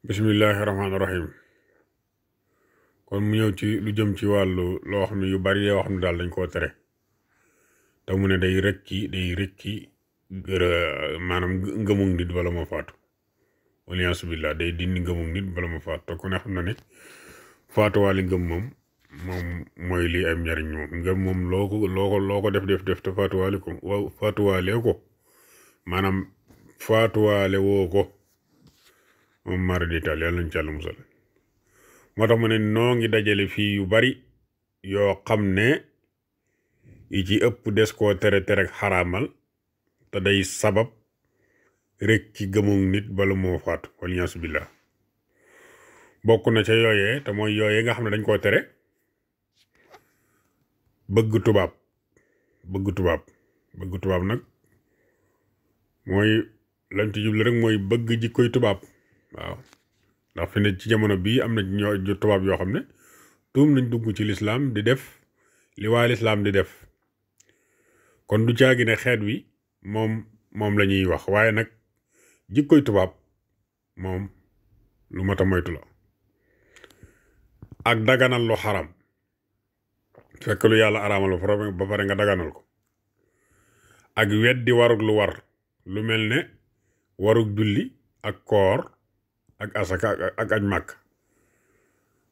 bismillahi rahmaani rahim kon mu ñëw ci lu jëm ci wàllu loo xam ne yu bari yoo xam ne daal dañ koo tere te mu ne day rëkki maanaam ngëmug nit bala ma faatu waliyaasu billah day dindi ngëmug nit bala ma faatu te ku ne xam na ne faatuwaali ngëm moom mooy lii am njariñ moom ngëm moom loo ko def te faatuwaale ko maanaam faatuwaale woo ko moom mara ditaal yàlla nañ ci Yàlla musal moo tax mu ne noo ngi dajale fii yu bari yoo xam ne yi ci ëpp des koo tere ak xaraamal te day sabab rek ci gëmug nit bala moo faatu waliyaasu billah bokk na ca yooyee te mooy yooyee nga xam ne dañ koo tere bëgg tubaab nag mooy lañ ci jublu rek mooy bëgg jikkoy tubaab waaw ndax fi ne ci jamono bii am na ñoo tubaab yoo xam ne tuum nañ dugg ci lislaam di def li waa lislaam di def kon du caagi ne xeet wi moom la ñuy wax waaye nag jikkoy tubaab moom lu mat a moytu la ak daganal lu xaram fekk lu yàlla araamal ba pare nga daganal ko ak weddi warug lu war lu mel ne warug julli ak koor ak asaka ak aj màkk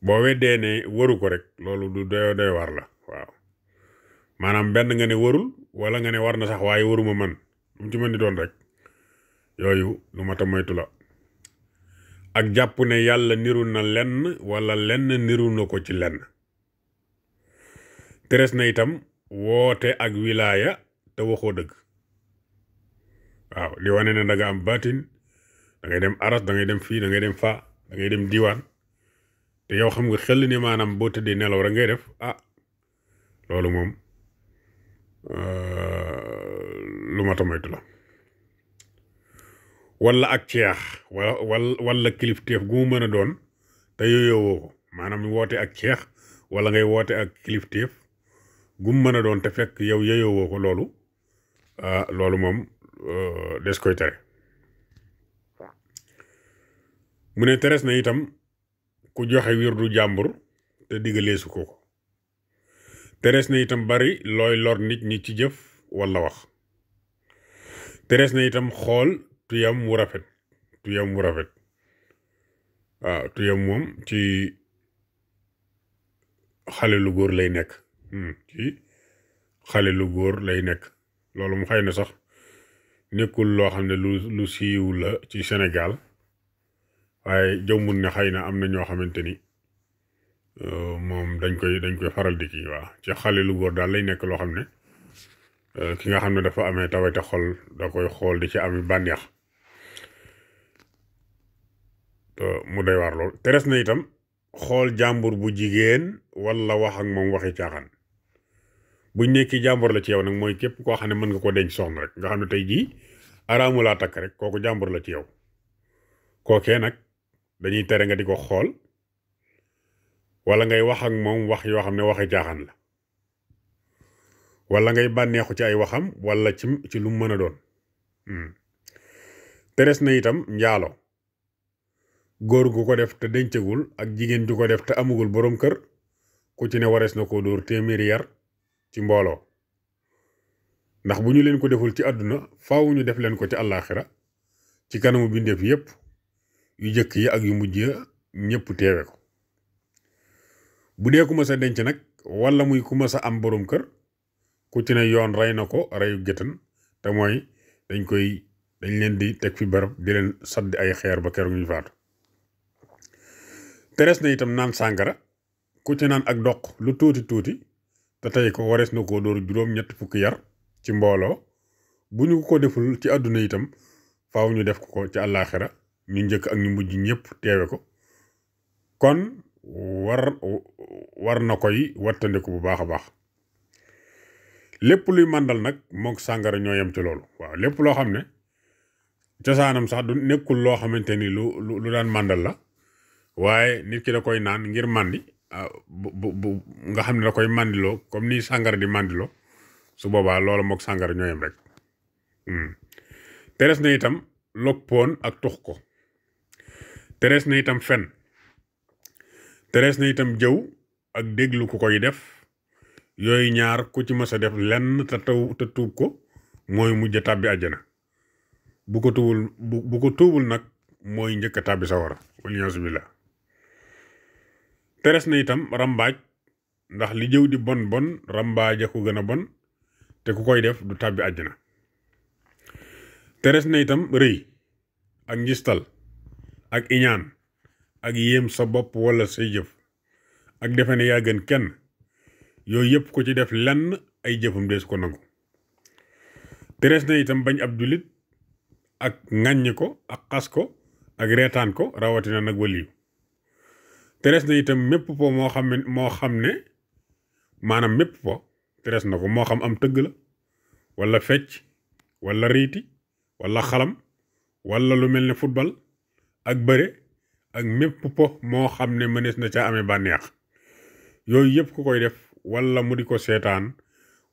boo weddee ne waru ko rek loolu du doy war la waaw maanaam benn nga ne warul wala nga ne war na sax waaye waruma man mu ci mën di doon rek yooyu lu mat a moytu la ak jàpp ne yàlla niru na lenn wala lenn niru na ko ci lenn teres na itam woote ak wilaaya te waxoo dëgg waaw li wane ne da nga am baatin da ngay dem aras da ngay dem fii da ngay dem faa da ngay dem diwaan te yow xam nga xel ni maanaam boo tëddee nelaw rek ngay def loolu moom lu mat a moytu la wala ak ceex wala kilifteef gu mu mën a doon te yooyowoo ko maanaam woote ak ceex wala ngay woote ak kilifteef gu mu mën a doon te fekk yow yooyowoo ko loolu moom des koy tere mu ne teres na itam ku joxe wirdu jàmbur te digaleesu ko teres na itam bari looy lor nit ñi ci jëf wala wax teres na itam xool tuyam wu rafet waaw tuyam moom ci xale lu góor lay nekk loolu mu xëy na sax nekkul loo xam ne lu siiw la ci Sénégal waaye jëmmul ne xëy na am na ñoo xamante ni moom dañ koy faral di kii waaw ci xale lu góor daal lay nekk loo xam ne ki nga xam ne dafa amee tawate xol da koy xool di ci ami bànneex mu doy waar lool teres na itam xool jàmbur bu jigéen wala wax ak moom waxi caaxaan buñ nekki jàmbur la ci yow nag mooy képp koo xam ne mën nga ko denc soxna rek nga xam ne tey jii araamu laa takk rek kooku jàmbur la ci yow kookee nag dañuy tere nga di ko xool wala ngay wax ak moom wax yoo xam ne waxi caaxaan la wala ngay bànneexu ci ay waxam wala ci lu mu mën a doon teres na itam njaalo góor gu ko def te dencagul ak jigéen ju ko def te amugul boroom kër ku ci ne warees na koo dóor téeméeri yar ci mbooloo ndax bu ñu leen ko deful ci àdduna faaw ñu def leen ko ci àllaaxira ci kanamu bindeef yépp yu jëkk yi ak yu mujj ya ñëpp teewe ko bu dee ku ma sa denc nag wala muy ku ma sa am boroom kër ku ci ne yoon rey na ko reyu géttan te mooy dañ leen di teg fi barab di leen saddi ay xeer ba keroog ñu faatu teres na itam naan sàngara ku ci naan ak doq lu tuuti te tey ko warees na koo dóor juróom-ñetti fukki yar ci mbooloo bu ñu ko deful ci àdduna itam faaw ñu def ko ci àllaaxira ñu njëkk ak ñu mujj ñëpp teewe ko kon war na koy wattandiku bu baax a baax lépp luy màndal nag mook sàngara ñoo yem ci loolu waaw lépp loo xam ne cosaanam sax du nekkul loo xamante ni lu daan màndal la waaye nit ki da koy naan ngir màndi bu nga xam ne da koy màndiloo comme ni sàngara di màndiloo su boobaa loolu mook sàngara ñoo yem rek teres na itam loppoon ak tux ko terees na itam fen terees na itam jëw ak déglu ku koy def yooyu ñaar ku ci mës a def lenn te tuub ko mooy mujj tàbbi àjjana bu ko tuubul nag mooy njëkk a tàbbi sawara waliyaasu billah terees na itam rambaaj ndax li jëw di bon bon rambaaja ko gën a bon te ku koy def du tàbbi àjjana terees na itam rëy ak njistal ak iñaan ak yéem sa bopp wala say jëf ak defe ne yaa gën kenn yooyu yëpp ko ci def lenn ay jëfam dees ko nangu terees na itam bañ ab jullit ak ŋàññ ko ak xas ko ak reetaan ko rawatina nag waliyu terees na itam mépp po moo xam ne maanaam mépp po terees na ko moo xam am tëgg la wala fecc wala riiti wala xalam wala lu mel ne football ak bëre ak mépp po moo xam ne mënees na ca amee bànneex yooyu yëpp ku koy def wala mu di ko seetaan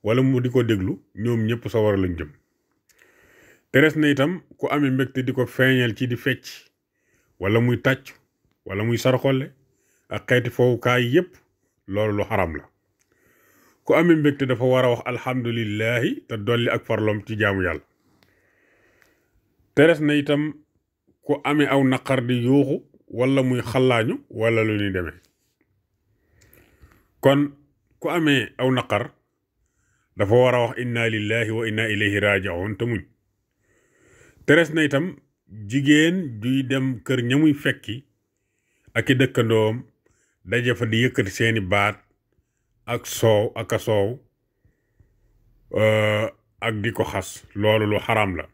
wala mu di ko déglu ñoom ñëpp sa war lañ jëm terees na itam ku amee mbégte di ko feeñal ci di fecc wala muy tàcc wala muy sarxolle ak xeeti fowukaay yëpp loolu lu xaram la ku amee mbégte dafa war a wax alhamdulillahi te dolli ak farloom ci jaamu yàlla terees na itam ku amee aw naqar di yuuxu wala muy xallaañu wala lu ñuy demee kon ku amee aw naqar dafa war a wax inna lillahi wa inna ilayhi raji'un te muñ terees na itam jigéen juy dem kër ñamuy fekki ak i dëkkandoom daje fa di yëkkati seeni baat ak soow ak a soow ak di ko xas loolu lu xaram la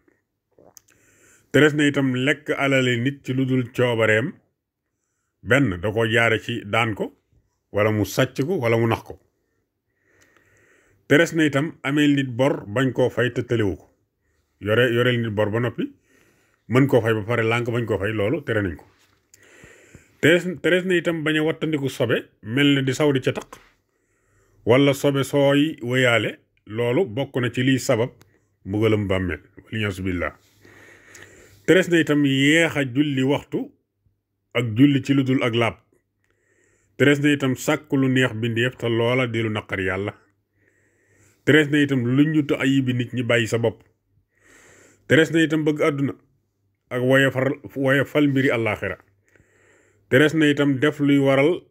terees na itam lekk alale nit ci lu dul coobareem benn da ko jaare ci daan ko wala mu sàcc ko wala mu nax ko terees na itam ameel nit bor bañ koo fay te tëlewu ko yoreel nit bor ba noppi mën koo fay ba pare lànk bañ koo fay loolu tere nañ ko terees na itam bañ a wattandiku sobe mel na di saw di ca taq wala sobe sooy wëyaale loolu bokk na ci liy sabab mbugalam bàmmeel waliyaasu billah terees na itam yeex a julli waxtu ak julli ci lu dul ak laab terees na itam sàkk lu neex bindeef te loola di lu naqar yàlla terees na itam lu ñutu ayibi nit ñi bàyyi sa bopp terees na itam bëgg àdduna ak woyofal mbiri àllaaxira terees na itam def luy waral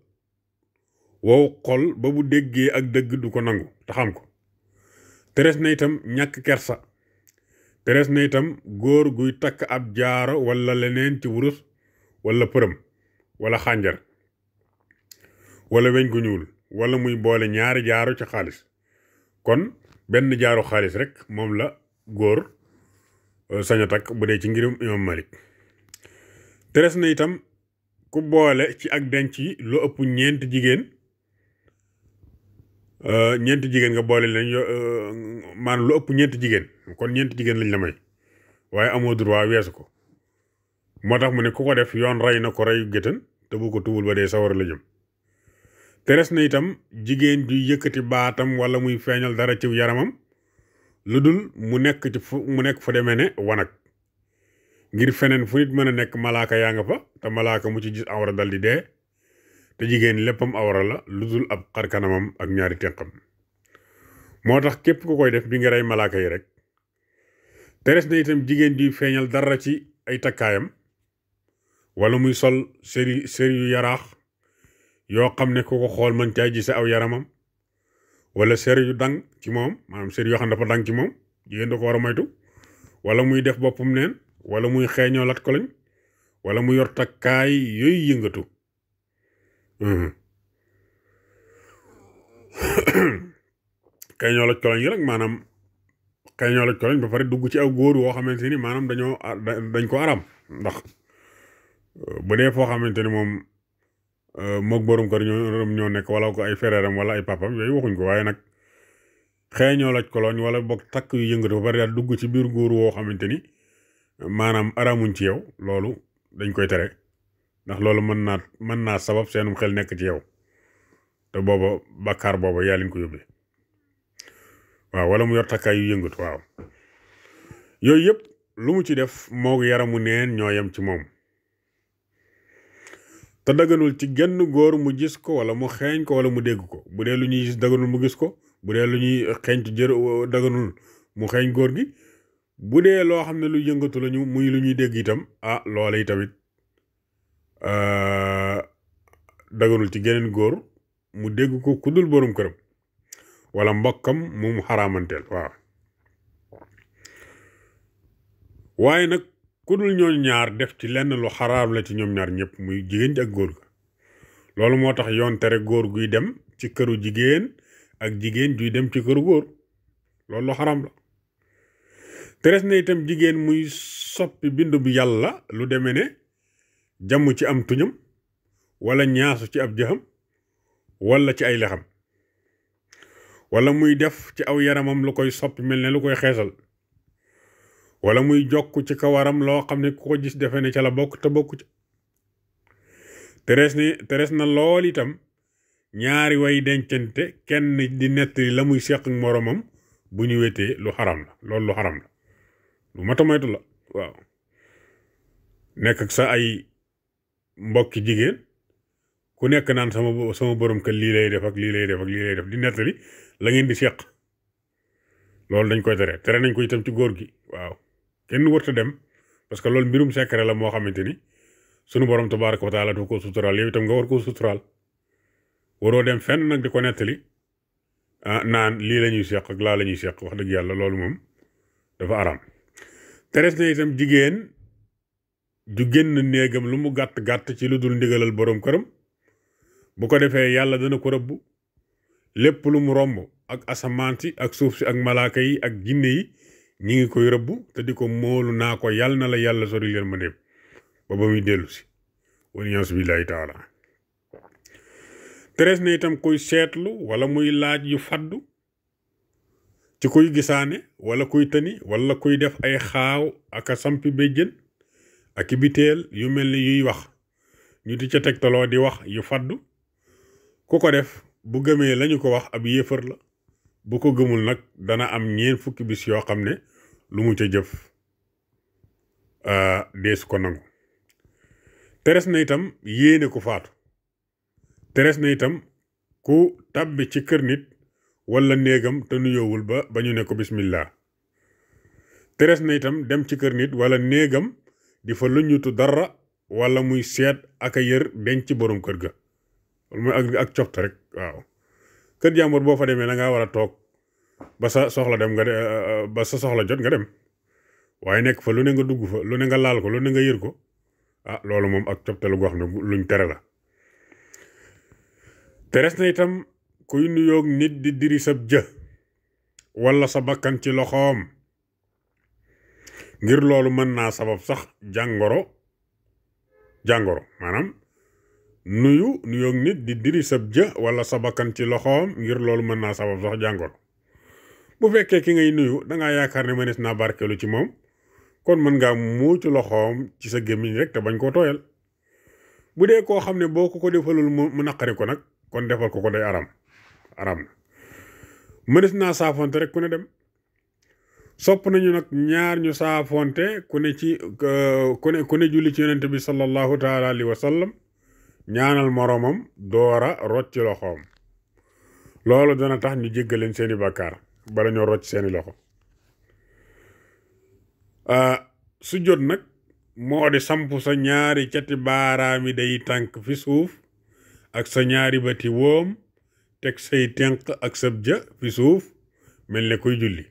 wow xol ba bu déggee ak dëgg du ko nangu te xam ko terees na itam ñàkk kersa terees na itam góor guy takk ab jaaro wala leneen ci wurus wala përëm wala xànjar wala weñ gu ñuul wala muy boole ñaari jaaro ci xaalis kon benn jaaro xaalis rek moom la góor sañ a takk bu dee ci ngirum imam Malik terees na itam ku boole ci ak denc yi lu ëpp ñeenti jigéen nga boole leen maanaam lu ëpp ñeenti jigéen kon ñeenti jigéen lañ la may waaye amoo droit weesu ko moo tax mu ne ku ko def yoon rey na ko reyu géttan te bu ko tubul ba dee sawar la jëm terees na itam jigéen ju yëkkati baatam wala muy feeñal dara ci yaramam lu dul mu nekk fu demee ne wanag ngir feneen fu nit mën a nekk malaaka yaa nga fa te malaaka mu ci gis awra dal di dee te jigéen léppam awra la lu dul ab xarkanamam ak ñaari tenqam moo tax képp ku koy def bi nga rey malaaka yi rek terees na itam jigéen di feeñal dara ci ay takkaayam wala muy sol séri yu yaraax yoo xam ne ku ko xool mën caa gise aw yaramam wala séri yu dang ci moom maanaam séri yoo xam ne dafa dang ci moom jigéen da ko war a moytu wala muy def boppam neen wala muy xeeñoo lat ko lañ wala mu yor takkaay yooyu yëngatu xeeñoo laj ko lañ yi rek maanaam xeeñoo laj ko lañ ba pare dugg ci aw góor woo xamante ni maanaam dañ ko aram ndax bu dee foo xamante ni moom mook borom kër ñoo nekk wala ko ay fereeram wala ay papam yooyu waxuñ ko waaye nag xeeñoo laj ko lañ wala boog takk yu yëngatu ba pare daal dugg ci biir góor woo xamante ni maanaam aramuñ ci yow loolu dañ koy tere ndax loolu mën naa sabab seenum xel nekk ci yow te booba bàkkaar booba yaa leen ko yóbbee waaw wala mu yor takkaay yu yëngatu waaw yooyu yëpp lu mu ci def moo yaramu neen ñoo yem ci moom te daganul ci genn góor mu gis ko wala mu xeeñ ko wala mu dégg ko bu dee lu ñuy gis daganul mu gis ko bu dee lu ñuy xeeñ ci daganul mu xeeñ góor gi bu dee loo xam ne lu yëngatu lañu muy lu ñuy dégg itam loola yi tamit daganul ci geneen góor mu dégg ko ku dul borom këram wala mbokkam mu xaraamanteel waaw waaye nag ku dul ñooñu ñaar def ci lenn lu xaraam la ci ñoom ñaar ñëpp muy jigéen ji ak góor ga loolu moo tax yoon tere góor guy dem ci këru jigéen ak jigéen juy dem ci këru góor loolu lu xaraam la teres na itam jigéen muy soppi bindu bi yàlla lu demee ne jàmm ci am tuñam wala ñaasu ci ab jëxam wala ci ay lexam wala muy def ci aw yaramam lu koy soppi mel ne lu koy xeesal wala muy jokk ci kawaram loo xam ne ku ko gis defe ne ca la bokk te bokku ca teres na lool itam ñaari way dencante kenn di nettali la muy seq ak moromam bu ñu wetee lu xaram la loolu lu xaram la lu mata moytu la waaw nekk ak sa ay mbokki jigéen ku nekk naan sama borom kër lii lay def ak lii lay def ak lii lay def di nettali la ngeen di seq loolu dañ koy tere nañ ko itam ci góor gi waaw kenn wërta dem parce que loolu mbirum secret la moo xamante ni sunu borom tabaraka wa taala du ko suturaal yow itam nga war koo suturaal waroo dem fenn nag di ko nettali naan lii la ñuy seq ak laa la ñuy seq wax dëgg yàlla loolu moom dafa aram teres na itam jigéen ju génn néegam lu mu gàtt-gàtt ci lu dul ndigalal borom këram bu ko defee yàlla dana ko rëbb lépp lu mu romb ak asamaan si ak suuf si ak malaaka yi ak jinne yi ñi ngi koy rëbb te di ko moolu naa ko yàlla na la yàlla sori leen ma ndéem ba muy dellu si waliyaasu billaahi taala teres na itam kuy seetlu wala muy laaj yu faddu ci kuy gisaane wala kuy tëni wala kuy def ay xaaw ak a sampi béjjën ak i biteel yu mel ni yuy wax ñu di ca tegtaloo di wax yu faddu ku ko def bu gëmee lañu ko wax ab yéefar la bu ko gëmul nag dana am 40 bis yoo xam ne lu mu ca jëf deesu ko nangu teres na itam yéene ku faatu teres na itam ku tàbbi ci kër nit wala néegam te nuyoowul ba ñu ne ko bismillah teres na itam dem ci kër nit wala néegam di fa luñutu dara wala muy seet ak a yër denc borom kër ga loolu mooy ak cofte rek waaw kër jàmbur boo fa demee da ngaa war a toog ba sa soxla dem ba sa soxla jot nga dem waaye nekk fa lu ne nga dugg fa lu ne nga laal ko lu ne nga yër ko loolu moom ak cofte lu goo xam ne luñ tere la teres na itam kuy nuyoog nit di diri sab jë wala sa bakkan ci loxoom ngir loolu mën naa sabab sax jàngoro maanaam nuyoog nit di diri sab jë wala sa bakkan ci loxoom ngir loolu mën naa sabab sax jàngoro bu fekkee ki ngay nuyu dangaa yaakaar ne mënees naa barkeelu ci moom kon mën ngaa muucu loxoom ci sa gémmiñ rek te bañ koo tooyal bu dee koo xam ne boo ko defalul mu naqari ko nag kon defal ko day aram na mënees naa saafonte rek ku ne dem sopp nañu nag ñaar ñu saafonte ku ne julli ci yonente bi sallallahu taala alayhi wa sallam ñaanal moroomam doora rocc loxoom loolu dana tax ñu jéggaleen seeni bàkkaar bala ñoo rocc seeni loxo su jot nag moo di samp sa ñaari cati baaraami day tànk fi suuf ak sa ñaari bati woom teg say tenq ak sab jë fi suuf mel ne kuy julli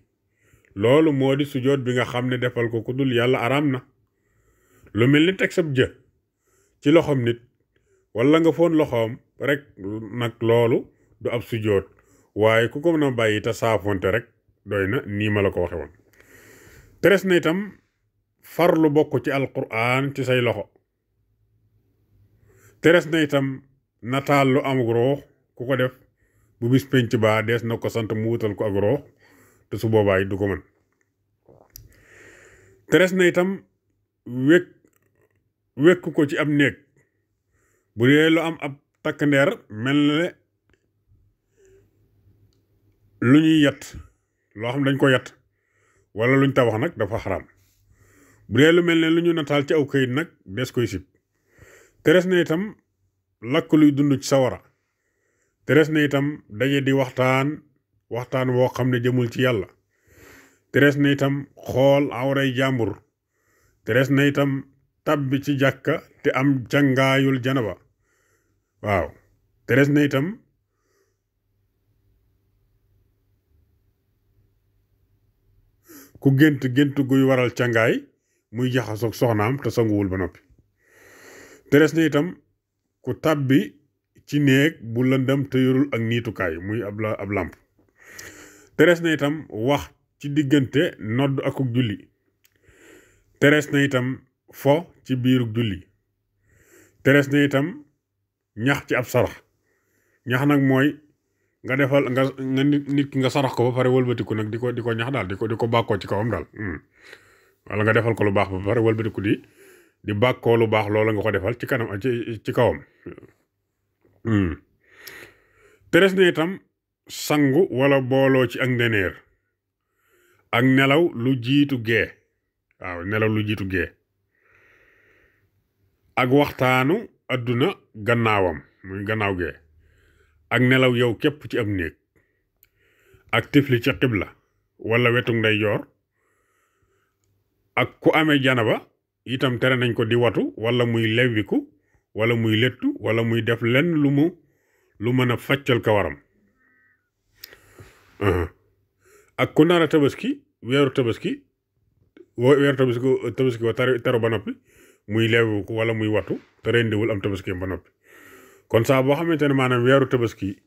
loolu moo di sujjóot bi nga xam ne defal ko ku dul yàlla araam na lu mel ni teg sab jë ci loxoom nit wala nga foon loxoom rek nag loolu du ab sujjóot waaye ku ko mën a bàyyi te saafonte rek doy na nii ma la ko waxe woon teres na itam farlu bokk ci alquran ci say loxo teres na itam nataal lu am ruux ku ko def bu bis penc baa dees na ko sant mu wutal ko ak ruux te su boobaay du ko mën teres na itam wekk ko ci ab néeg bu dee lu am ab takk ndeer mel ne lu ñuy yat loo xam dañ ko yat wala luñ tabax nag dafa xaram bu dee lu mel ne lu ñu nataal ci aw këyit nag des koy sib teres na itam lakk luy dund ci sawara terees na itam daje di waxtaan woo xam ne jëmul ci yàlla terees na itam xool awray jàmbur terees na itam tabbi ci jàkka te am cangaayul janaba waaw terees na itam ku gént guy waral cangaay muy jaxasoog soxnaam te sanguwul ba noppi terees na itam ku tabbi ci néeg bu lëndëm te yorul ak niitukaay muy ab làmp terees na itam wax ci diggante nodd akuk julli terees na itam fo ci biirug julli terees na itam ñax ci ab sarax ñax nag mooy nga defal nga nit ki nga sarax ko ba pare wëlbatiku nag di ko ñax daal di ko bàkkoo ci kawam daal wala nga defal ko lu baax ba pare wëlbatiku di bàkkoo lu baax loola nga ko defal ci kanam ci kawam terees na itam sangu wala booloo ci ak ndeneer ak nelaw lu jiitu gee waaw nelaw lu jiitu gee ak waxtaanu adduna gannaawam muy gannaaw gee ak nelaw yow képp ci am néeg ak tifli ci xibla wala wetu ndeyjoor ak ku amee janaba itam tere nañ ko di watu wala muy lewwiku wala muy lettu wala muy def lenn lu mën a faccal kawaram ak ku nar a tabaski weeru tabaski wa teru ba noppi muy lewwiku wala muy watu te rendiwul am tabaski ba noppi kon saa boo xamante ne maanaam weeru tabaski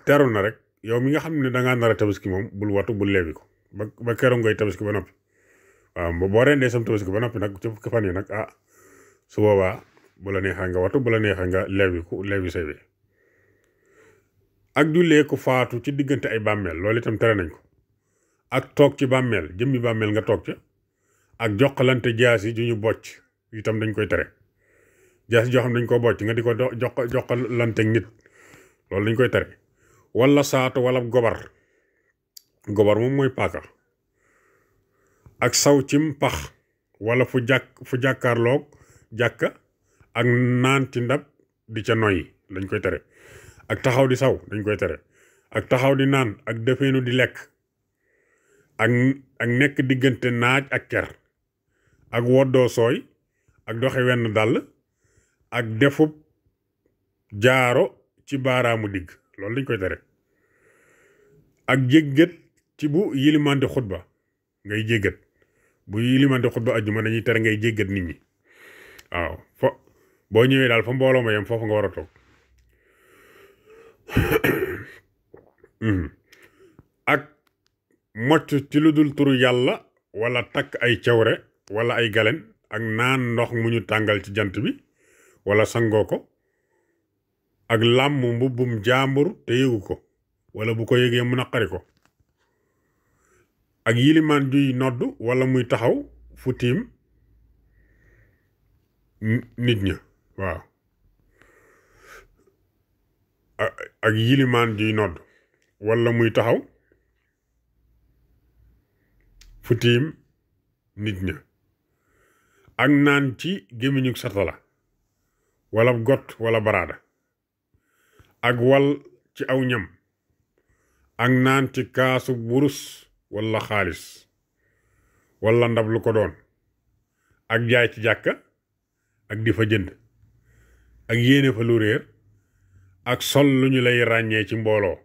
teru na rek yow mi nga xam ne dangaa nar a tabaski moom bul watu bul lewwiku ba keroog ngay tabaski ba noppi waaw boo rendee sam tabaski ba noppi nag ci fukki fan yi nag su boobaa bu la neexee nga watu bu la neexee nga lewi say bi ak jullee ko faatu ci diggante ay bàmmeel loolu itam tere nañ ko ak toog ci bàmmeel jëmmi bàmmeel nga toog ca ak joxalante jaas yi ju ñu bocc itam dañ koy tere jaas joo xam dañ ko bocc nga di ko joxalante nit loolu dañ koy tere wala saatu wala gobar moom mooy paaka ak saw cim pax wala fu jàkkaarloog jàkka ak naan ci ndab di ca noyyi dañ koy tere ak taxaw di saw dañ koy tere ak taxaw di naan ak defeenu di lekk ak nekk diggante naaj ak ker ak woddoo sooy ak doxe wenn dàll ak defub jaaro ci baaraamu digg loolu dañ koy tere ak jéggat ci bu yilimandi xutba ngay jéggat bu yilimandi xutba ajjuma dañuy tere ngay jéggat nit ñi waaw boo ñëwee daal fa mbooloo ma yem foofu nga war a toog ak mocc ci lu dul turu yàlla wala takk ay cawre wala ay galen ak naan ndox mu ñu tàngal ci jant bi wala sangoo ko ak làmm mbubbum jaambur te yëgu ko wala bu ko yëgee mu naqari ko ak yilimaan juy nodd wala muy taxaw fu tiim nit ña waaw ak yilimaan juy nodd wala muy taxaw fu tiim nit ña ak naan ci gémmiñu satala wala got wala baraada ak wal ci aw ñam ak naan ci kaasu wurus wala xaalis wala ndab lu ko doon ak jaay ci jàkka ak di fa jënd ak yéene fa lu réer ak sol lu ñu lay ràññee ci mbooloo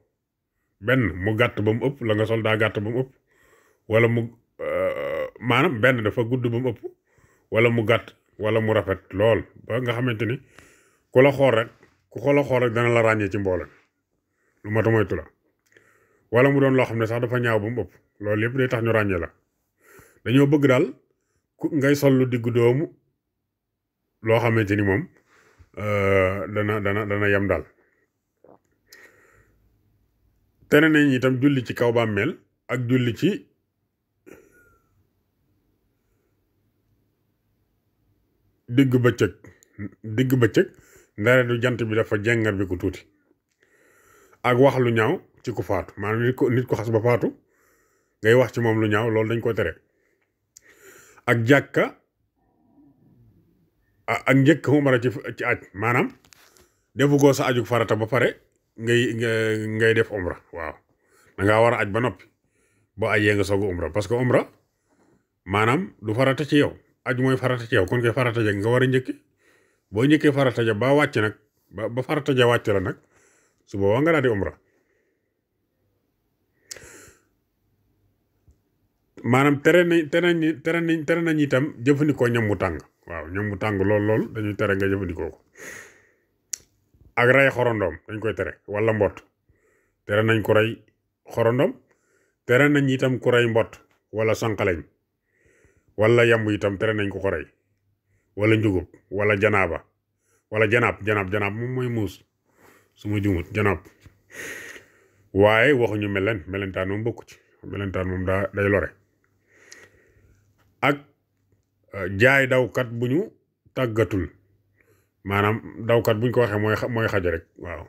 benn mu gàtt ba mu ëpp la nga sol daa gàtt ba mu ëpp wala mu maanaam benn dafa gudd ba mu ëpp wala mu gàtt wala mu rafet lool ba nga xamante ni ku la xool rek dana la ràññee ci mbooloo lu mata moytu la wala mu doon loo xam ne sax dafa ñaaw ba mu ëpp loolu yëpp day tax ñu ràññee la dañoo bëgg daal ngay sol lu diggu doomu loo xamante ni moom dana yem daal tere nañ itam julli ci kaw bàmmeel ak julli ci digg bëccëg ndare du jant bi dafa jengar bi ko tuuti ak wax lu ñaaw ci ku faatu maanaam nit ko xas ba faatu ngay wax ci moom lu ñaaw loolu dañ ko tere ak jàkka ak njëkk umra ci aj maanaam defugoo sa aju farata ba pare ngay def umra waaw da ngaa war a aj ba noppi boo ajee nga soog umra parce que umra maanaam du farata ci yow aju mooy farata ci yow kon koy farata ja nga war a njëkki boo njëkkee farata ja ba wàcc nag ba farata ja wàcc la nag su boobaa nga daal di umra maanaam tere nañ itam jëfandikoo ñam bu tàng waaw ñam bu tàng lool dañuy tere nga jëfandikoo ko ak rey xorondoom dañ koy tere wala mbott tere nañ ko rey xorondoom tere nañ itam ku rey mbott wala sànqaleñ wala yamb itam tere nañ ko rey wala njugub wala janaaba wala janaab moom mooy muus su ma jumut janaab waaye waxuñu melentaan moom bokku ci melentaan moom day lore ak jaay dawkat bu ñu tàggatul maanaam dawkat buñ ko waxee mooy xaj rek waaw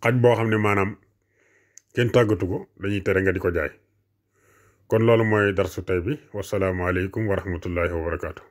xaj boo xam ne maanaam kenn tàggatu ko dañuy tere nga di ko jaay kon loolu mooy darsu tey bi wasalaamaaleykum wa rahmatullahi wa barakaatu.